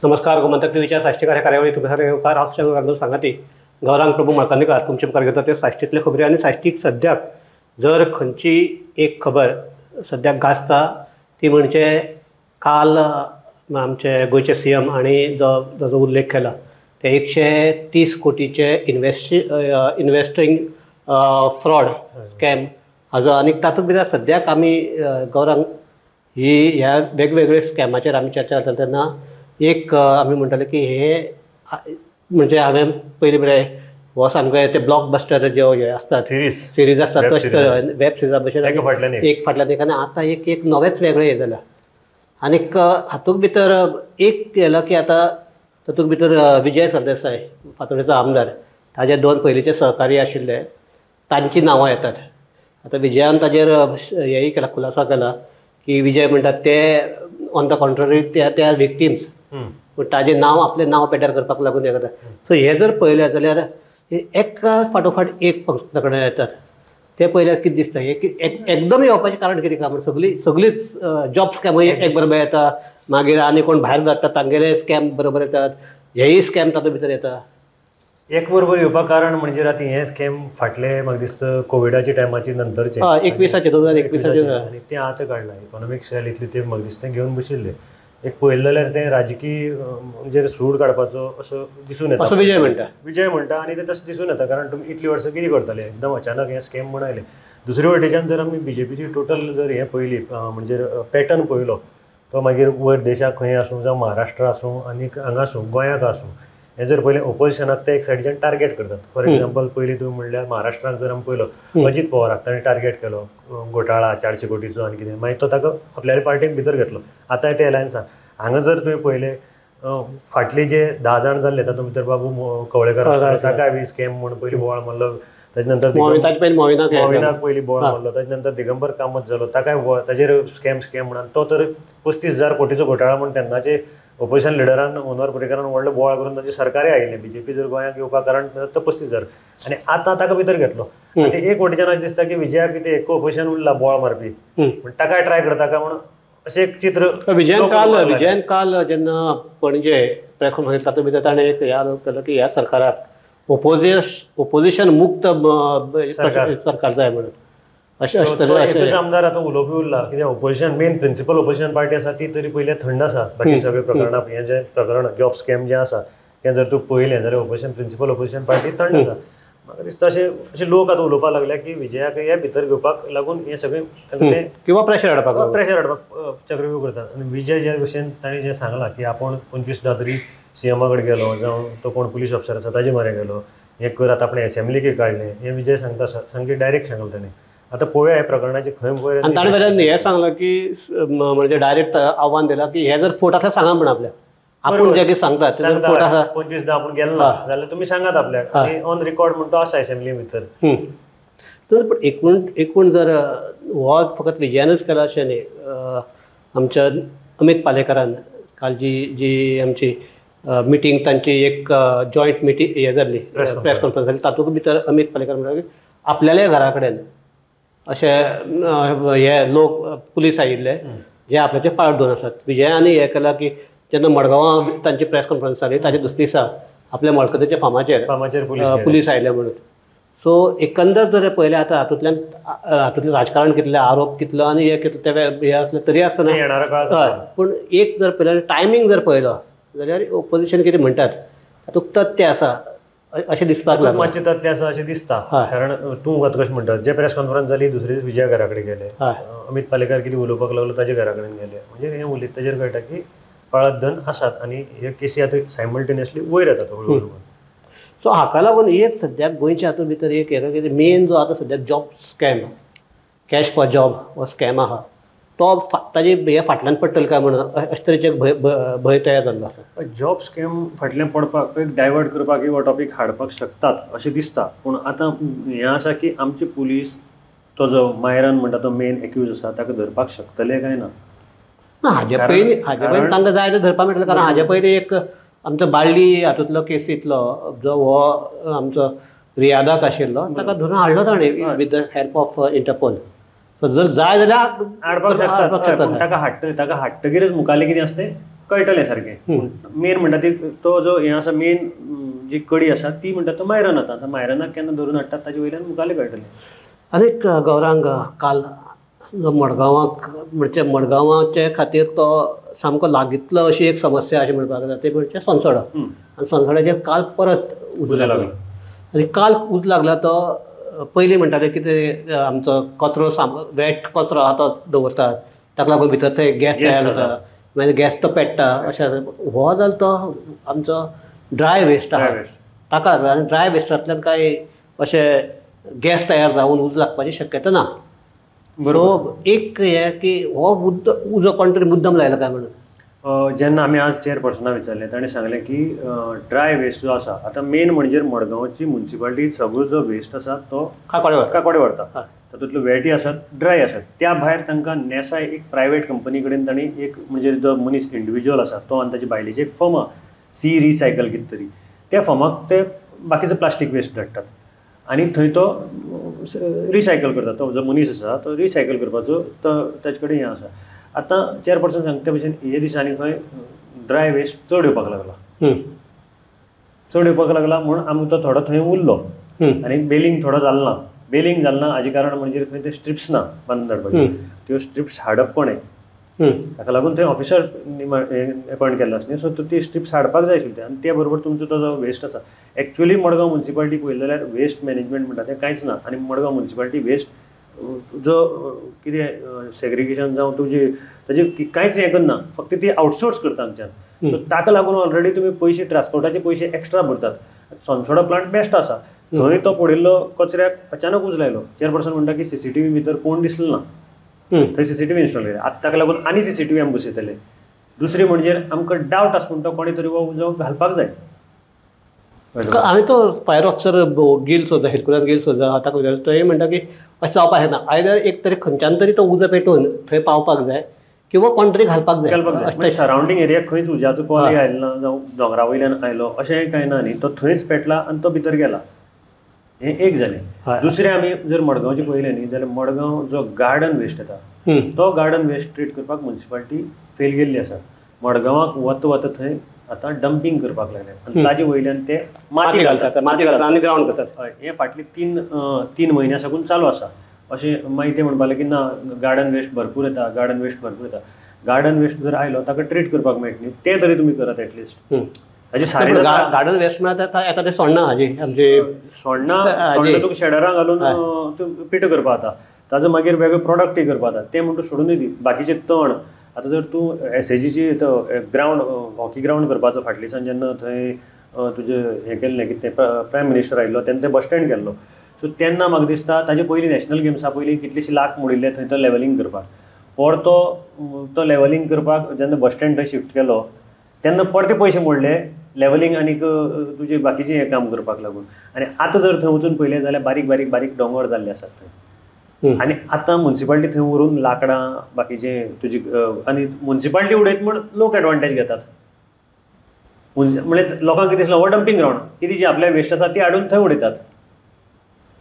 नमस्कार, गोमंतक टीव्हीच्या साश्टीकार ह्या कार्यावळी तुमच्या येवकार. हांव सांगाती गौरांग प्रभू मळकर्णेकार तुमचे मुखार घेता ते साश्टीतले खबरी. आनी साश्टीक सद्याक जर खंयची एक खबर सद्याक गाजता ती म्हणजे काल आमचे गोंयचे सीएम हांणी जो जो उल्लेख केला ते 130 कोटीचे इन्वेस्टिंग फ्रॉड स्कॅम हाजो. आनी तातूंत भितर सद्याक आमी गौरांग ही ह्या वेगवेगळे स्कॅमाचेर आमी चर्चा करताले तेन्ना एक आमी म्हणटाले की हे म्हणजे हांवें पयलीं म्हळ्यार हो सामको ते ब्लॉकबस्टर जे हे आसतात सिरीज आसतात तशें वेब सिरिजा भशेन एक फाटल्यान एक. आनी आतां एक एक नवेंच वेगळें हें जालां. आनीक हातूंत भितर एक केलां की आतां तातूंत भितर विजय सरदेसाय फातोडेचो आमदार ताजे दोन पयलींचे सहकारी आशिल्ले तांची नांवां येतात. आतां विजयान ताजेर हेंय केला, खुलासा केला की विजय म्हणटात ते ऑन the contrary त्या विक्टीम्स पूण ताजें नांव आपलें नांव पेड्ड्यार करपाक लागून हें करता. सो हें जर पळयलें जाल्यार एका फाटोफाट एक प्रकरणां येतात ते पळयल्यार कितें दिसता हे एकदम येवपाचें कारण कितें काय म्हण सगळीं सगळींच जॉब स्कॅमूय एक बरोबर येता, मागीर आनी कोण भायर जाता तांगेले स्कॅम बरोबर येतात, हेय स्कॅम तातूंत भितर येता. एक बरोबर येवपाक कारण म्हणजे आतां हें स्कॅम फाटले म्हाका दिसता कोविडाच्या टायमाचे नंतरचे 21 2021 आनी तें आतां काडलां. इकॉनॉमीक सेल इतले ते म्हाका दिसता घेवन बशिल्ले. एक पळयलें जाल्यार तें राजकीय म्हणजे सूड काडपाचो असो दिसून येता असो विजय म्हणटा, विजय म्हणटा. आनी तें तशें दिसून येता कारण तुमी इतलीं वर्सां कितें करताले, एकदम अचानक हें स्कॅम म्हण आयलें. दुसरे वटेच्यान जर आमी बीजेपीची टोटल जर हें पळयली म्हणजे पॅटर्न पळयलो तो मागीर वयर देशाक खंय आसूं जावं महाराष्ट्र आसूं आनी हांगा आसूं गोंयाक आसूं हें जर पयलें ओपोजिशनाक ते एक सायडीच्यान टार्गेट करतात. फॉर एग्जाम्पल पयलीं तुवें म्हणल्यार महाराष्ट्राक जर आमी पळयलो अजीत पवाराक ताणें टार्गेट केलो घोटाळा 400 कोटीचो आनी कितें, मागीर तो ताका आपल्या पार्टीक भितर घेतलो. आतांय ते एलायन्सान हांगा जर तुवें पळयलें फाटले जे 10 जाण जाल्ले तातूंत भितर बाबू कवळेकर आसलो ताकाय बी स्कॅम म्हूण पयलीं बोवाळ मारलो, ताजे नंतर मोविनाक पयलीं बोवाळ मारलो, ताजे नंतर दिगंबर कामत जालो ताकाय ताजेर स्कॅम स्कॅम म्हणून तो तर 35,000 कोटीचो घोटाळा म्हूण तेन्नाचे ओपोजिशन लिडरान मनोहर पर्रीकारान व्हडलो बोवाळ करून तांचे सरकारय आयिल्लें बीजेपी जर गोंयांत येवपाक कारण तो 35,000 आनी आतां ताका भितर घेतलो. आनी एक वटेच्यान अशें दिसता की विजयाक कितें एक ओपोजिशन उरला बोवाळ मारपी पूण ताकाय ट्राय करता काय म्हणून अशें एक चित्र. विजयान काल जेन्ना पणजे प्रेस कॉन्फरन्स तातूंत भितर ताणें एक ह्या केलो की ह्या सरकाराक ओपोजिशन मुक्त सरकार जाय म्हणून अशें अशें आमदार आतां उलोवपी उरला कित्याक opposition main principal opposition party आसा ती तरी पयलीं थंड आसा. बाकी सगळे प्रकरणां हें जें प्रकरण जॉब स्कॅम जें आसा तें जर तूं पळयलें जाल्यार ओपोजिशन प्रिंसिपल ओपोजिशन पार्टी थंड आसा. म्हाका दिसता अशें अशें लोक आतां उलोवपाक लागल्या की विजयाक हे भितर घेवपाक लागून हें सगळें तांकां तें किंवा प्रेशर हाडपाक चक्रव्यूह करतात. आनी विजय ज्या भशेन ताणें जें सांगलां की आपूण 25 तरी सीएमा कडेन गेलो जावं तो कोण पुलीस ऑफिसर आसा ताजे म्हऱ्यान गेलो हें कर आतां आपणें एसेंब्लीकय काडलें हें विजय सांगता सामकें डायरेक्ट सांगलें ताणें. आतां पळोवया ह्या प्रकरणाचें खंय पळय. आनी ताणें वेल्यान हें सांगलां की म्हणजे डायरेक्ट आव्हान दिलां की हें जर फोट आसल्यार सांगा म्हण आपल्याक, आपूण जें कितें सांगता फोट आसा 25 आपूण गेलो ना जाल्यार तुमी सांगात आपल्याक आनी ऑन रिकॉर्ड म्हण तो आसा एसेंब्ली भितर. तर पण एकूण जर हो फकत विजयानूच केला अशें न्ही, आमच्या अमीत पालेकारान काल जी जी आमची मिटींग तांची एक जॉयंट मिटींग हें जाल्ली प्रेस कॉन्फरन्स जाली तातूंत भितर अमीत पालेकार म्हणटा की आपल्याल्या घरा कडेन अशे हे लोक पुलीस आयिल्ले जे आपल्याचे पाड दवरून आसात. विजयान हें केलां की जेन्ना मडगांवां तांची प्रेस कॉन्फरन्स जाली ताजे दुसरे दिसा आपल्या मळकतेच्या फार्माचेर पुलीस आयले म्हणून. सो एकंदर जर पळयलें आतां हातूंतल्यान हातूंतलें राजकारण कितलें, आरोप कितलो आनी हें कितलें ते हें आसलें तरी आसतना हय, पूण एक जर पळयलें टायमींग जर पळयलो जाल्यार ओपोजिशन कितें म्हणटात तातूंत तथ्य आसा अशें दिसपाक लागलां. मातशें तथ्य आसा अशें दिसता कारण तूं आतां कशें म्हणटा जे प्रेस कॉन्फरन्स जाली दुसरे दीस विजया घरा कडेन गेले, अमीत पालेकार कितें उलोवपाक लागलो ताजे घरा कडेन गेले, म्हणजे हें उलयता ताजेर कळटा की पाळत धन आसात आनी हे केसी आतां सायमल्टेनियसली वयर येतात हळू हळू. सो हाका लागून एक सद्याक गोंयच्या हातूंत भितर एक हें कितें मेन जो आतां सद्याक job scam cash for job हो स्कॅम आहा तो ताजे हे फाटल्यान पडटलें काय म्हणून अशे तरेचे भंय भंय तयार जाल्लो आसा. जॉब स्कॅम फाटल्यान पडपाक एक डायवर्ट करपाक हो टॉपीक हाडपाक शकतात अशें दिसता. पूण आतां हें आसा की आमचे पुलीस तो जो मायरन म्हणटा तो मेन एक्यूज आसा ताका धरपाक शकतले काय ना. ना हाजे पयलीं तांकां जाय तें धरपाक मेळटलें कारण हाजे पयलीं एक आमचो बाळ्ळी हातूंतलो केसींतलो जो हो आमचो रियादाक आशिल्लो ताका धरून हाडलो ताणें with the help of Interpol. जर जाय जाल्यार हाडपाक शकतात, ताका हाडटले, ताका हाडटकीरच मुखाल्लें कितें आसता तें कळटलें सारकें. मेन म्हणटा ती तो जो हें आसा मेन जी कडी आसा ती म्हणटा तो मायरन आतां आतां मायरनाक केन्ना धरून हाडटात ताजे वयल्यान मुखाल्लें कळटलें. आनीक गौरांग काल मडगांवाक म्हणजे मडगांवाचे खातीर तो सामको लागींतलो अशी एक समस्या अशें म्हणपाक जाता ती म्हणजे सोनसडो. आनी सोनसड्याचेर काल परत उजो लागलो आनी काल उजो लागला तो पयलीं म्हणटाले की ते आमचो कचरो वेट कचरो आहा तो दवरतात ताका लागून भितर थंय गॅस तयार जाता मागीर गॅस तो पेट्टा अशें. हो जालो तो आमचो ड्राय वेस्ट आहा ताका लागून आनी ड्राय वेस्टांतल्यान कांय अशें गॅस तयार जावन उजो लागपाची शक्यता ना. सो एक हें की हो उजो कोण तरी मुद्दम लायला काय म्हणून जेन्ना आमी आज चेअरपर्सनाक विचारलें ताणें सांगलें की ड्राय वेस्ट जो आसा आतां मेन म्हणजे मडगांवची मुन्सिपालिटी सगळो जो वेस्ट आसा तो काकोडे व्हरता, तातूंतल्यो वेटी आसात ड्राय आसात. त्या भायर तांकां नेसाय एक प्रायवेट कंपनी कडेन तांणी एक म्हणजे जो मनीस इंडिविज्युअल आसा तो आनी ताची बायलेची एक फर्म आहा सी रिसायकल कितें तरी, त्या फर्माक ते बाकीचो प्लास्टीक वेस्ट धाडटात आनी थंय तो रिसायकल करता. तो जो मनीस आसा तो रिसायकल करपाचो तो ताजे कडेन हें आसा. आतां चेअरपर्सन सांगता भशेन हे दिसांनी खंय ड्राय वेस्ट चड येवपाक लागला, चड येवपाक लागला म्हूण आमकां तो थोडो थंय उरलो आनी बेलिंग थोडो जालें ना. बेलिंग जालें ना हाजे कारण म्हणजे थंय ते स्ट्रिप्स ना बांदून धाडपाचे, त्यो स्ट्रिप्स हाडप कोणें ताका लागून थंय ऑफिसर अपॉयंट केल्लो आसा न्ही, सो ती स्ट्रिप्स हाडपाक जाय आशिल्ली. आनी ते बरोबर तुमचो तो जो वेस्ट आसा एक्चुअली मडगांव मुन्सिपालिटी पळयलें जाल्यार वेस्ट मॅनेजमेंट म्हणटा तें कांयच ना. आनी मडगांव मुन्सिपालिटी वेस्ट जो कितें सेग्रिगेशन जावं तुजी ताजें कांयच हें करना, फक्त ती आउटसोर्स करता आमच्यान. सो ताका लागून ऑलरेडी तुमी पयशे ट्रान्सपोर्टाचे पयशे एक्स्ट्रा भरतात. सोनसोडो प्लांट बेस्ट आसा, थंय तो पडिल्लो कचऱ्याक अचानक उजो लायलो. चेअरपर्सन म्हणटा की सीसीटीव्ही भितर कोण दिसलो ना, थंय सीसीटीव्ही इन्स्टॉल केले. आतां ताका लागून आनी सीसीटीव्ही आमी बसयतले. दुसरी म्हणजे आमकां डावट आसा म्हणटा कोणी तरी हो उजो घालपाक जाय. हांवें तो फायर ऑफिसर गेल सोजा हेडक्वार्टर गेल सोजा ताका विचारलो, तोय म्हणटा की अशें जावपाक शकना, आयदर एक तरी खंयच्यान तरी तो उजो पेटोवन थंय पावपाक जाय किंवा कोण तरी घालपाक जाय. घालपाक जाय. सरावंडींग एरियाक खंयच उज्याचो कॉल आयलो ना जावं दोंगरा वयल्यान आयलो अशें कांय ना न्ही, तो थंयच पेटला आनी तो भितर गेला. हें एक जालें. दुसरें आमी जर मडगांवचें पळयलें न्ही जाल्यार मडगांव जो गार्डन वेस्ट येता तो गार्डन वेस्ट ट्रीट करपाक मुन्सिपालिटी फेल गेल्ली आसा. मडगांवाक वता वता थंय आतां डंपींग करपाक लागले आनी ताजे वयल्यान ते माती घालतात, माती घालतात आनी ग्रावंड करतात. हय, हें फाटली तीन म्हयन्या साकून चालू आसा. अशें मागीर ते म्हणपाक लागले की ना गार्डन वेस्ट भरपूर येता, गार्डन वेस्ट भरपूर येता. गार्डन वेस्ट जर आयलो ताका ट्रीट करपाक मेळटा न्ही, तें तरी तुमी करात एटलिस्ट. ताजे सारे गार्डन वेस्ट म्हळ्यार येता ते सोडना, हाजी आमचे सोडना तुका शेडरां घालून पिठो करपाक जाता, ताजो मागीर वेगळे प्रोडक्टय करपाक जाता. तें म्हणटा सोडून दी. बाकीचे तण आतां जर तूं एसएजीची ग्रावंड हॉकी ग्रावंड करपाचो फाटल्यासान जेन्ना थंय तुजें हें केल्लें कितें प्रायम मिनिस्टर आयिल्लो तेन्ना तें बस स्टँड केल्लो. सो तेन्ना म्हाका दिसता ताजे पयलीं नॅशनल गेम्सा पयलीं कितलेशे लाख मोडिल्ले थंय तो लेवलिंग करपाक. परतो तो लेवलिंग करपाक जेन्ना बस स्टँड थंय शिफ्ट केलो तेन्ना परते पयशे मोडले लेवलिंग आनीक तुजें बाकीचें हें काम करपाक लागून. आनी आतां जर थंय वचून पळयलें जाल्यार बारीक बारीक बारीक दोंगर जाल्ले आसात थंय. आनी आतां मुन्सिपालिटी थंय व्हरून लांकडां बाकीचें तुजी आनी मुन्सिपालिटी उडयत म्हूण लोक एडवांटेज घेतात. म्हणजे लोकांक कितें दिसलां हो डंपींग ग्रावंड, कितें जी आपल्या वेस्ट आसा ती हाडून थंय उडयतात.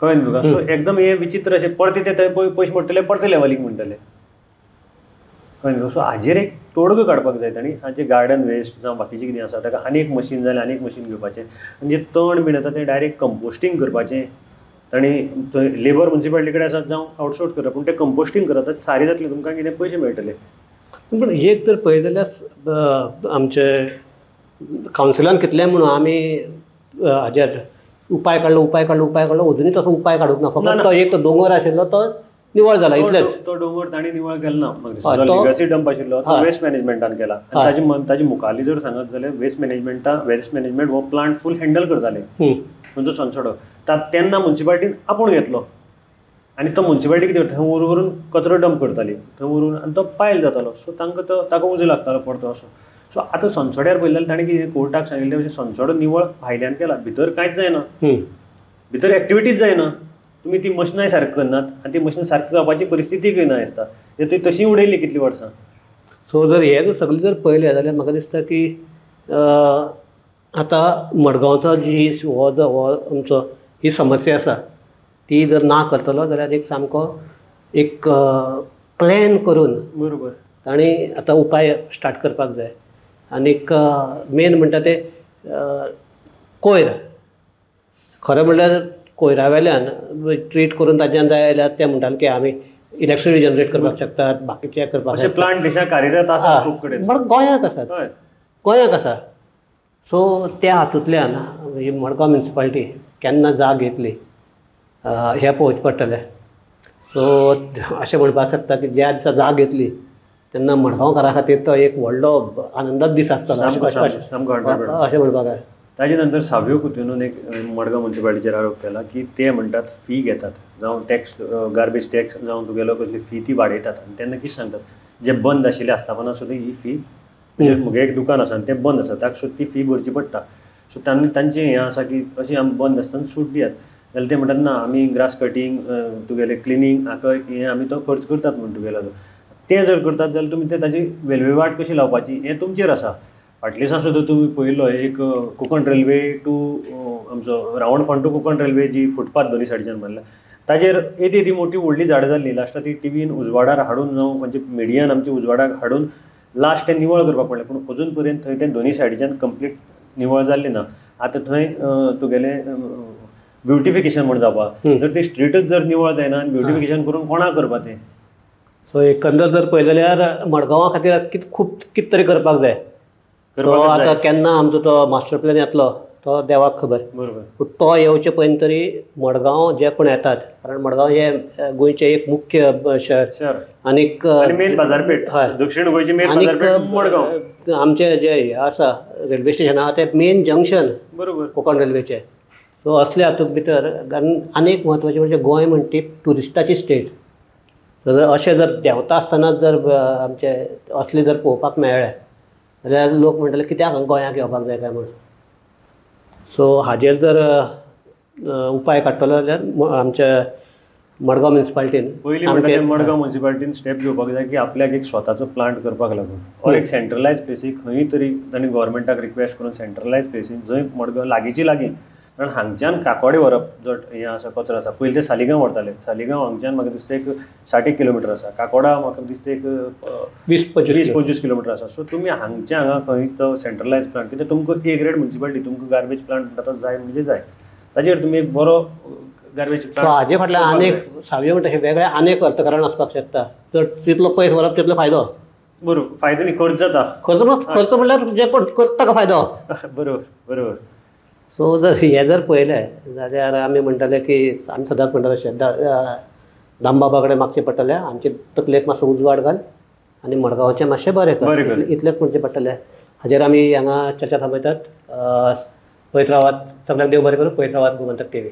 कळ्ळें न्ही तुका? सो एकदम हें विचित्र अशें परते ते थंय पयशे मोडटले परते लेवलिंग म्हणटले. कळ्ळें न्ही? सो हाजेर एक तोडगो काडपाक जाय तांणी. हाजे गार्डन वेस्ट जावं बाकीचें कितें आसा ताका आनी एक मशीन जाल्यार आनी एक मशीन घेवपाचें. म्हणजे तण बीन येता तें डायरेक्ट कंपोस्टींग करपाचें. तांणी थंय लेबर मुन्सिपालिटी कडेन आसात जावं आउटसोर्स करप, पूण तें कंपोस्टींग करतात सारी जातलें तुमकां कितें पयशे मेळटले. पूण एक तर पळयत जाल्यार आमचे कावन्सिलान कितलें म्हणून आमी हाजेर उपाय काडलो उपाय काडलो उपाय काडलो, अजुनूय तसो उपाय काडूंक ना. फक्त तो एक दोंगर आशिल्लो तो निवळ जाला इतलेंच. तो दोंगर तांणी निवळ केलो ना, म्हाका लिगसी डंप आशिल्लो तो वेस्ट मॅनेजमेंटान केला. आनी ताजी मुखाली जर सांगत जाल्यार वेस्ट मॅनेजमेंट हो प्लांट फूल हँडल करताले म्हणजे सोनसडो. तेन्ना मुन्सिपालिटीन आपूण घेतलो आनी तो मुन्सिपालिटी कितें करता थंय व्हरून कचरो डंप करताली थंय व्हरून आनी तो पायल जातालो. सो तांकां तो ताका उजो लागतालो परतो असो. सो आतां सोनसड्यार पळयलें जाल्यार ताणें कितें कोर्टाक सांगिल्लें भशेन सोनसडो निवळ भायल्यान केला, भितर कांयच जायना, भितर एक्टिविटीज जायना. तुमी ती मशिनांय सारकी करनात आनी ती मशिनां सारकी जावपाची परिस्थितीकय ना दिसता, ती तशी उडयली कितलीं वर्सां. सो जर हें जर सगळें जर पळयलें जाल्यार म्हाका दिसता की आतां मडगांवचो जी हो जो हो आमचो ही समस्या आसा ती जर ना करतलो जाल्यार एक सामको एक प्लॅन करून बरोबर तांणी आतां उपाय स्टार्ट करपाक जाय. आनीक मेन म्हणटा ते कोयर, खरें म्हणल्यार कोयरा वेल्यान ट्रीट करून ताज्यान जाय जाल्यार ते म्हणटाले की आमी इलेक्ट्रिसिटी जनरेट करपाक शकतात, बाकीचे करपाक अशे प्लांट देशाक कार्यरत आसा खूब कडेन, पण गोंयांत आसात, गोंयांत आसा. सो त्या हातूंतल्यान ही मडगांव म्युनिसिपालिटी केन्ना जाग येतली हें पळोवचें पडटलें. सो अशें म्हणपाक शकता की ज्या दिसा जाग येतली तेन्ना मडगांवकारां खातीर तो एक व्हडलो आनंदाचो दीस आसतलो अशें म्हणपाक जाय. ताजे नंतर सावियो कुतिन्होन एक मडगांव म्युनिसिपालिटीचेर आरोप केला की ते म्हणटात फी घेतात, जावं टॅक्स, गार्बेज टॅक्स जावं तुगेलो कसली फी ती वाडयतात. आनी तेन्ना कितें सांगतात, जे बंद आशिल्ले आस्थापनां सुद्दां ही फी, म्हणजे म्हगे एक दुकान आसा आनी तें बंद आसा ताका सुद्दां ती फी भरची पडटा. सो तांणी तांचें हें आसा की अशें आमी बंद आसतना सूट दियात, जाल्यार ते म्हणटात ना आमी ग्रास कटींग तुगेलें क्लिनींग हाका हें आमी तो खर्च करतात म्हण तुगेलो. तें जर करतात जाल्यार तुमी ते ताजी वेलवेवाट कशी लावपाची हें तुमचेर आसा. फाटल्या दिसा सुद्दां तुमी पळयल्लो एक कोंकण रेल्वे टू आमचो रावणफोंड टू कोंकण रेल्वे जी फुटपाथ दोनी सायडीच्यान बांदल्या ताजेर येदी येदी मोठी व्हडली झाडां जाल्ली, लास्टाक ती टिवीन उजवाडार हाडून जावं म्हणजे मिडियान आमची उजवाडाक हाडून लास्ट तें निवळ करपाक पडलें, पूण अजून पर्यंत थंय तें दोनी सायडीच्यान कंप्लीट निवळ जाल्लें ना. आतां थंय तुगेलें ब्युटिफिकेशन म्हण जावपा, जर ती स्ट्रीटच जर निवळ जायना आनी ब्युटिफिकेशन करून कोणाक करपा तें. सो एकंदर जर पळयलें जाल्यार मडगांवा खातीर खूब कितें तरी करपाक जाय. आतां केन्ना आमचो तो मास्टर प्लॅन येतलो तो देवाक खबर, बरोबर, पूण तो येवचे पयलीं तरी मडगांव जे कोण येतात, कारण मडगांव हें गोंयचें एक मुख्य शहर आनीक मेन बाजारपेठ, दक्षिण गोंयची मेन बाजारपेठ मडगांव. आमचें जें हें आसा रेल्वे स्टेशन आहा तें मेन जंक्शन, बरोबर, कोंकण रेल्वेचें. सो असल्या हातूंत भितर आनी एक म्हत्वाचें म्हणजे गोंय म्हणटा ती ट्युरिस्टाची स्टेट. जर अशें जर देंवता आसतना जर आमचें असलें जर पळोवपाक मेळ्ळें जाल्यार लोक म्हणटले कित्याक गोंयाक येवपाक जाय काय म्हूण. सो हाजेर जर उपाय काडटलो जाल्यार आमच्या मडगांव म्युनिसिपालिटीन पयलीं म्हणटा मडगांव म्युनिसिपालिटीन स्टेप घेवपाक जाय की आपल्याक एक स्वताचो प्लांट करपाक लागून ऑर एक सेंट्रलायज प्लेसीक खंय तरी तांणी गव्हर्मेंटाक रिक्वेस्ट करून सेंट्रलायज प्लेसीन जंय मडगांव लागींची लागीं, कारण हांगच्यान काकोडे व्हरप जो हें आसा कचरो आसा, पयलीं ते सालिगांव व्हरताले, सालिगांव हांगच्यान म्हाका दिसता एक 60 किलोमिटर आसा, काकोडा म्हाका दिसता एक 20-25 किलोमिटर आसा. सो तुमी हांगच्या हांगा खंय तो सेंट्रलायज प्लांट, कित्याक तुमकां ए ग्रेड म्युनिसिपालिटी तुमकां गार्बेज प्लांट म्हणटा तो जाय म्हणजे जाय, ताजेर तुमी एक बरो गार्बेज प्लांट. हाजे फाटल्यान आनीक सावयो म्हणटा हे वेगळे आनीक अर्थकारण आसपाक शकता, तर तितलो पयस व्हरप तितलो फायदो, बरोबर, फायदो न्ही खर्च जाता, खर्च म्हणल्यार जे कोण करता ताका फायदो, बरोबर बरोबर. सो जर हें जर पळयलें जाल्यार आमी म्हणटाले की आमी सदांच म्हणटा तशें दामबाबा कडेन मागचें पडटलें, आमचे तकलेक मातसो उजवाड घाल आनी मडगांवचें मातशें बरें कर, इतलेंच म्हणचें पडटलें. हाजेर आमी हांगा चर्चा थांबयतात. पळयत रावात, सगळ्यांक देव बरें करूं. पळयत रावात गोमंतक टीव्ही.